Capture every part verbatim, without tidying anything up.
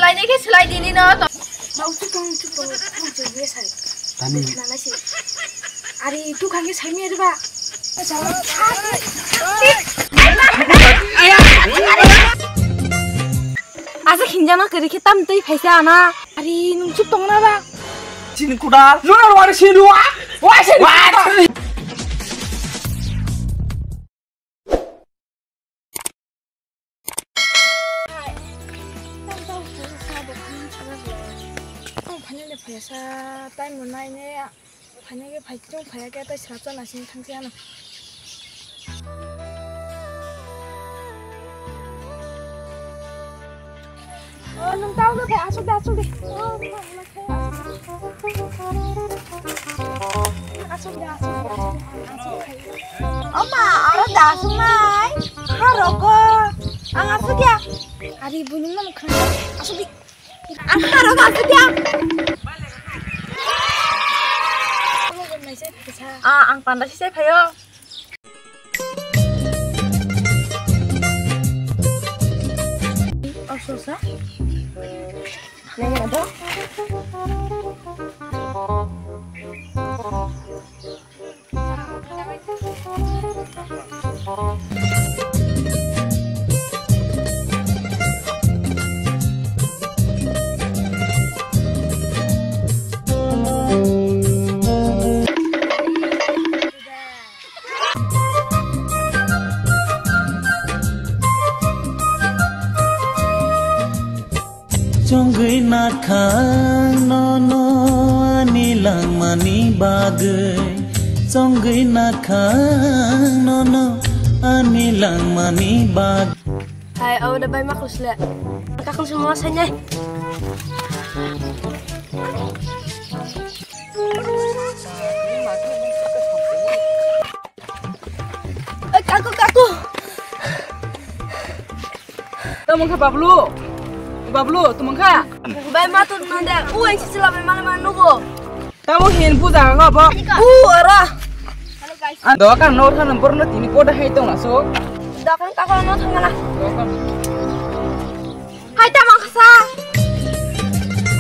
Paine khe slai dini no to. Mau tu tong tu tong tu je ye sai. Tani. Nana si. Ari tu khange sai mi ba. Asa khinjana kari khe tam tei phaisa ana. Ari nung chup tong na ba. Chini kuda. Luna wari si lua. Wai si. Wai. Ang phainani phaisa time rwnai ne, phainai khe phai chwng phaiya khe tei srapsa naising thangsi ano. Oh, nung tao khe phai, asuk de, asuk de. Oh, Oma, aro da aswk nai? Ha rogo. Ang aswk ya. Ari bunung no mukha. Aswk di. Ang ha rogo aswk ya. Ah, ang panda sisai phayo. Chongwi nakhang nono ani langmani bagwi. Chongwi nakhang nono ani langmani bagwi. Hai, abo da bai ma khusle. Kakung simo sanya. Oi, kaku, kaku. Tamo kha Bablu. Bablu, tamo kha. Bai ma tu nande. U ang sisila bai male ma nugo. Tamo hin puja ga bo. U ara. An dokan no thana borno tini koda hai tong aso. Dokan kaku no thangala. Hai tamo khasa.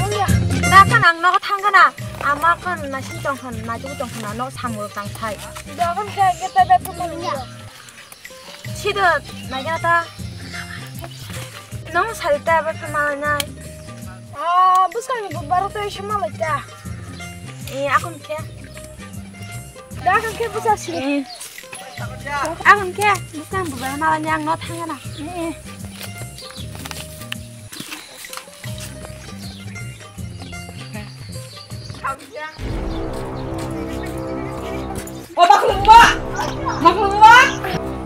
Oi ya. Da kan ang nogo thangkana. Ama kan naising tongkhan, naitugwi tongkhan, no samung tang thai. Da kan khe khe ta da tu maliya. Sida naikana ta. Nong salta ba tu malanai. Ah, buskang ni bubaro ta isi malai ta. Eh, akon khe. Da kan khe busa si. Eh. Ang khe bwskang bubar malani ang no thangana. O makhlumo! Makhlumo!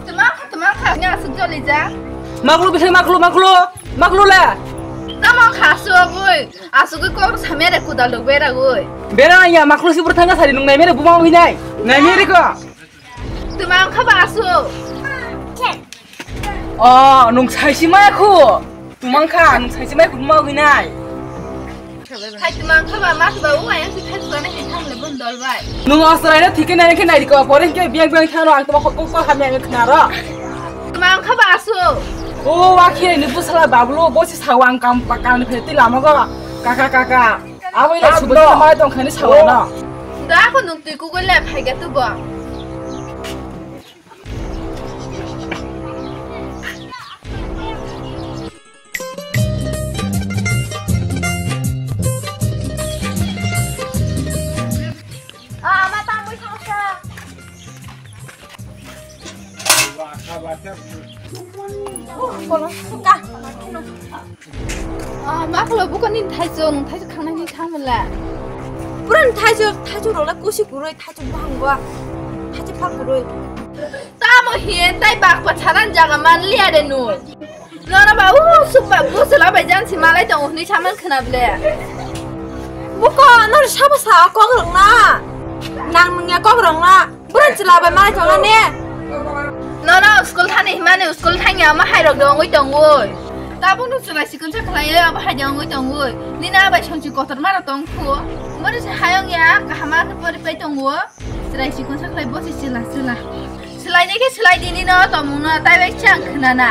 Twmang kha, twmang kha, nya aswk joli ja. Makhlu bisai makhlu, makhlu, makhlu le. Tamo kha aswk oi. Asugwi kok samya de kudal rok beragwi. Bera ya makhlu sibur thangka sari nung naimere buma winai. Naimere ko. Twmang kha ba asu. Oh, nung saisi ma khu. Twmang kha nung saisi ma khu buma winai. Hai twmang kha ba ma ba u ayang si thai sane he tham le bun dol bai. Nung asrai na thike nai khe nai ko pore ke biang biang thano ang tamo khok ko hamya ang khnaro. Twmang kha ba asu. O wa khe ni busala bablo bo si sawang kam pakang ni pheti lama go. Kaka, kaka. Abo ina subo mai tong khani sawa na. Da ko nung tui ku gole phai ga tu bo. Ah, ama ta mui thangsa. Kolom suka. Ah, ma khalo bukan ni thaichung, thaichung khangnai ni thang mala. Puran thaichung, thaichung rola kusi kuroi, thaichung bahang gua. Thaichung phang kuroi. Tamo hiyen tai bakpa charan jaga man liya de nui. Nora ba u supa busela bai jan si malai tong hni saman khna ble. Buko nor sabo sa kok rong na. Nang nungya kok rong na. Buran chila bai malai tong na ne. Nora school thani himani school thangya ma hai rok dongoi tongoi. Tabuk nu chulai sikon sa khlai aba hai dongoi tongoi. Nina bai songchi kotor mara tong khu. Mori se hayong ya kahama pori pai tongo. Chwrai sikon sa khlai bosi chila chila. Swlainai khe swlai dini no, tomung no tai bai chang khna na.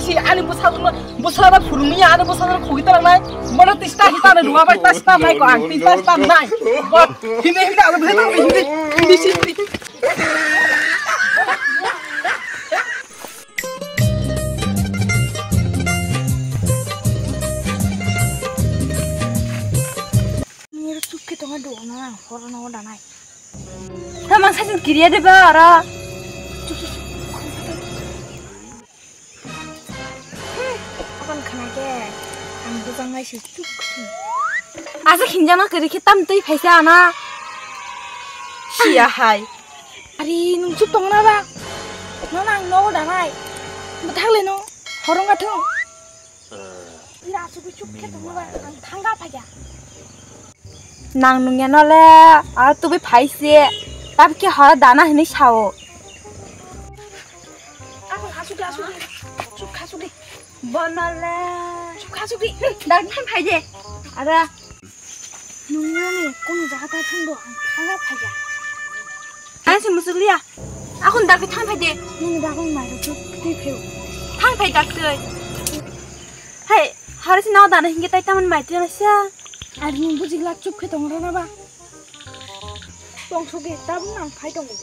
si ani bwsajwkno, bwsajwkno phurungya ani bwsajwkno khogwi tonglanai. Bono tista hita no duha bai tasta nai ko ang tista hita nai. Bo hindi hindi ang hindi hindi hindi hindi. Niro chukhe tongo do na horo no da nai. Tamang sajin kiriya de ba ara. Apan khana ke ang bujang nai si chuk. Asa khinjana kiri khe tam tei phaisa ana. Siya hai. Ari nung chuk tong na ba. No nang no da nai. Bwthak le no. Horong athung. Ira chuk chuk khe tong na ba. Ang thangga phaya. Nang nungya no le, a tubi phaise, tab ke hora dana hinui sao. Ako asuk asuk, chuk asuk di. Bono le. Chuk asuk di. Dak than phai de. Ara. Nungya ni kono jaga ta than do, ang thangga phai ya. Ang se musuk liya. Ako dak than phai de. Nung dak mai ro chuk tei pheu. Than phai dak tei. Hai, hari sini awak dana hingga tai taman mai tei nasa. Ar nwng buji glak chup khe tong rwna ba? Tong sugi, tabuk nang phai tongo.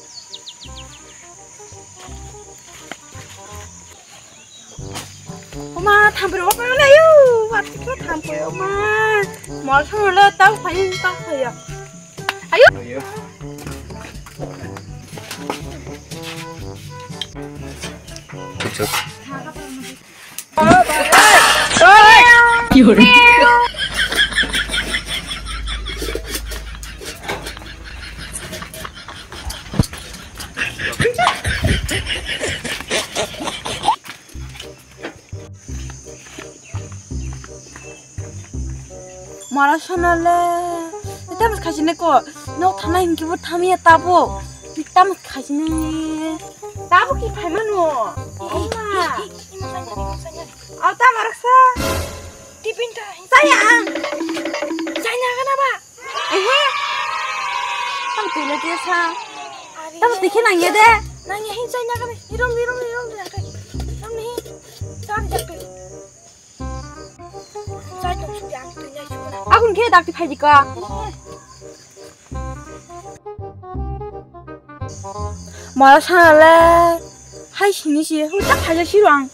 Oma, thampui rok phai lai yo, wathikhe thampui, oma. Mol thang le tau phai, tau phai ya. Ayo. Ayo. Mara sana le. Tamo khaisine ko. Nok thana hinki bo thamiya tabo. Tamo khaisine. Tabo ki phaimano. Oma. Au tamo raksa. Tipin ta. Saya ang. Saya kana ba? Ehe. Tamo tele dia sa. Tamo tikhe nangya de. Nangya hin saya kana. Irom irom irom. Irom ni. Sar jakpe. Chai tong sugi ang twi nai sukna. Aboni khe dakti phaidi ka. Mara sana le. Hai sini si, hu tak haja sirang.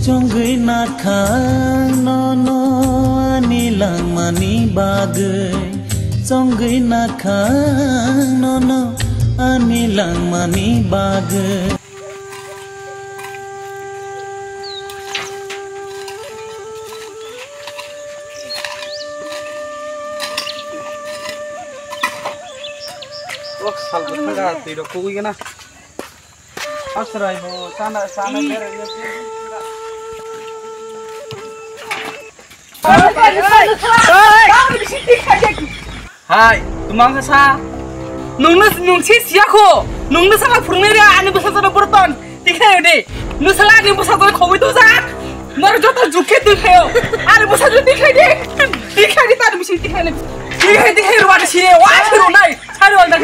Chongwi nakhang nono ani langmani bagwi. Chongwi nakhang nono ani langmani bagwi. Oh, salbo thaga, twi rok kugwi gana. Asrai bo, sana, sana, hmm, berai, berai. Hai, tumang sa. Nungno, nung si siya ko. Nungno sala phurungnai re, ani bwsa jano burton. Tikhe de. Nung sala ani bwsa jano khoboi to ja. Nor joto juke tu khayo. Ani bwsa jano tikhe de. Tikhe de, tani bisi tikhe de. Tikhe, tikhe, ruwa de si. Wa si ro nai. Sari wa de.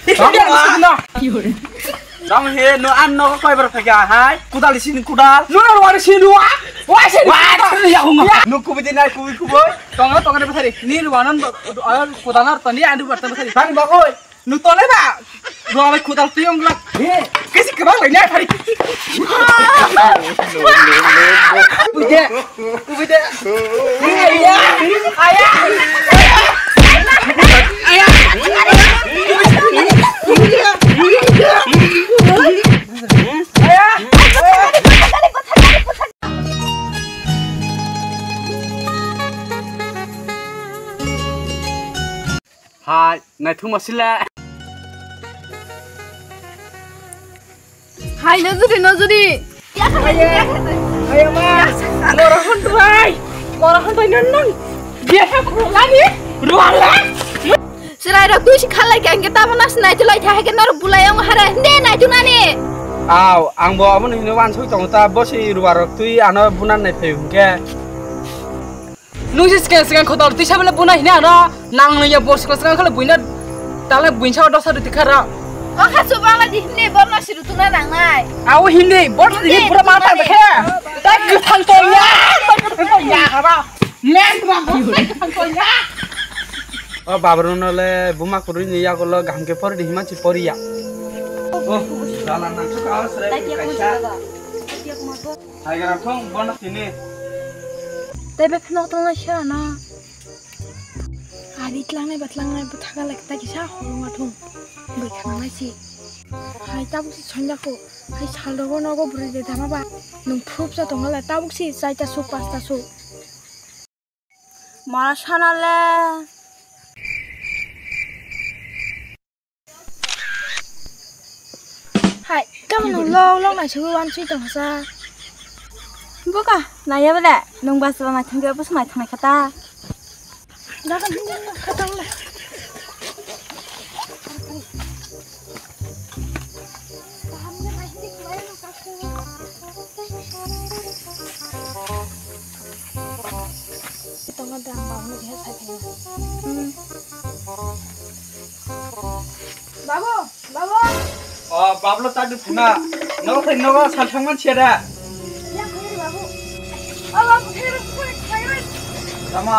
Tikhe de, ani bwsa jano. Tamo he, no an no koi bar phaka hai. Kudal sini kudal. No no wari sini wa. Wa sini. Wa sini ya hunga. No kubi dinai kubi kubi. Tonga tonga de bethari. Ni ruwa non do, do, ah, kudal nar tani andu bar tani bethari. Tani ba koi. No tole ba. Ruwa bai kudal tuyong la. He. Kesi kebang lai nai phari. Kubi de. Kubi de. Aya. Aya. Aya. Hai, naithok ma sila. Hai, nojuri, nojuri. Aye, aye ma, mora hon tuai, mora hon tuai nang nang. Dia ha kurang lagi, ruang lah. Chwrairok twi se khalai khe, hwnkhe tamo nasi naitulai kha, hai khe norok bulai ong hare, hinde naitunani. Aw, angbo abono hino wansuk tongo ta, bosi ruarok twi ano bunan nai phaio hwnkhe. Nung se swkang swkang khotor twi sabole buna hino ano, nang nungya bo swkang swkang khole buino, tala buinsa dosa rwtwi kha rw. O kha chuba ma di hinde borno si rwtuna nangnai. Aw hinde, borno di hinde, pura ma ta hinde. Khe. Ta kwthang tongya, ta kwthang tongya haba. Mek rang ko thang ko ya. O babrung no le buma kwrwi ni yago lo gaham khe pori di himan si pori ya. O dala nang chu ka sre kaisa. Hai gara thong bono sini. Tei be phno tong na sha na. Ari tlangnai ba tlangnai bwtha ga lek ta kisa holong ma thung. Bwkha nang nai si. Hai tabuk si sonja ko. Hai sal rogo nogo bwrwi de dama ba. Nung phup sa tong la tabuk si chaita su pasta su. Mara sana le. Hai, tamo nung lok lok nai sugwi wan sui tong sa. Buka, nai ya bele, nung bas ba nai thang khe bus nai thang khe ta. Dakan hini khatang le. Tongo dam babu ni khe sai phai. Hmm. Babu, babu. O, Pablo tak di phuna. Nogo thai nogo sal thangman siya da. Ya, khairi babu. O babu, khairi, khairi, khairi. Tamo.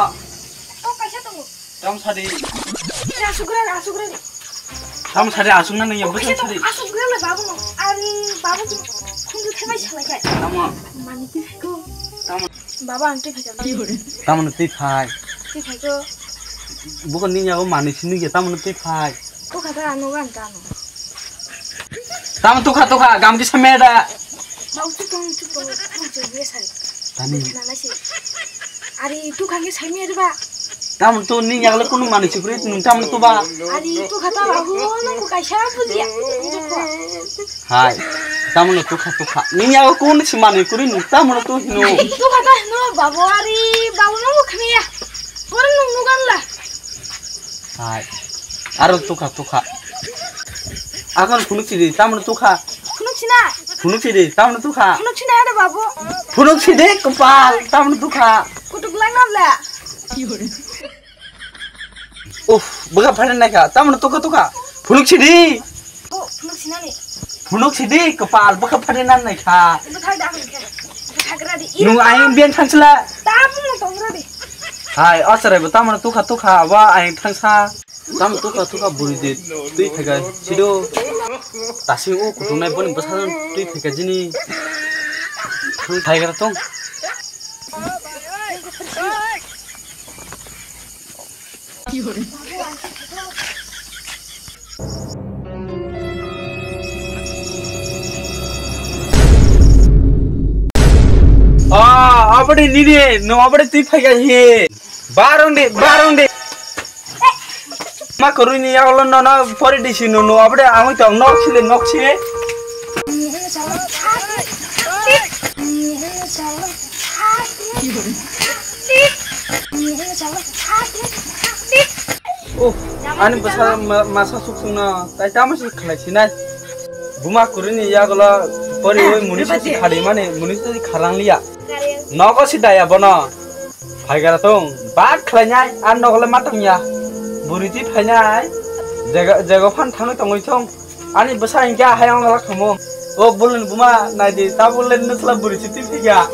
O kaisa tongo. Tamo sadi. Ya, asuk gra, asuk gra. Tamo sadi asuk na nang ya, O kaisa bukan sadi. Tongo, asuk gra le babu no. Ari babu tu khundu thai bai salai kai. Tamo. Mani ti ko. Tamo. Baba, ang twi phaikha. Tamoni twi phai? Twi phaikha. Bukan ni yago mani sini ya, tamoni twi phai? Tukha ta ano gan ta ano. Tamo tukha, tukha, gamji sameda. Bau tu tong, tu tong, tu tong, ya sai. Tani. Nana si. Ari tukha ke sai mi ba. Tamo tu ni yago le kunu mani sipri, nung tamo tu ba. Ari tukha ta ba, ho, nang ko kaisa bujiya. Hai, tamoni tukha tukha. Nini yago kunu si manwi kwrwi nung tamoni tu hino. Tukha ta hino babu ari babu no khniya. Pura nung nugan la. Hai. Aro tukha tukha. Akon phunuk sidi tamoni tukha. Phunuk sina. Phunuk sidi tamoni tukha. Phunuk sina ada babu. Phunuk sidi kopal tamoni tukha. Kutuk lang nabla. Uff, bwkha phari naikha, tamoni tukha tukha. Phunuk sidi. Oh, phunuk sinani. Phunuk sidi, kopal bwkha phari nan naikha. Bwthai da hwnkhe. Bwthagra di. Nung ayung biyan thangsila. Tamoni tongra di. Hai, o chwrai bo tamoni tukha tukha, abo ayung thangsa. Tamoni tukha tukha buri di. Twi phaikha sido. Tasing o kutungnai boni bwsa twi phaikha jini. Thang thaigra tong. Ah, abadi nini, no abadi twi phaikha hi. Barong de, barong de. Ma korui ni yago no no pori di sinu no abadi ang tong nok sile nok sile. Oh, ani bwsa ma-, masa suksung no tai tamo si khlai sinai. Buma kuri ni yago lo pori oi muni si khadi mani muni si kharang liya. Nogo si daya bono. Phaigara tong, bat khlainai, ar nogole ma tongya. Buri twi phainai, jega, jega phan thangwi tongwi thong. Ani bwsa hinkhe ahai ongla khamu. O bulni buma naidi, ta bulni nukla buri si twi phaiya.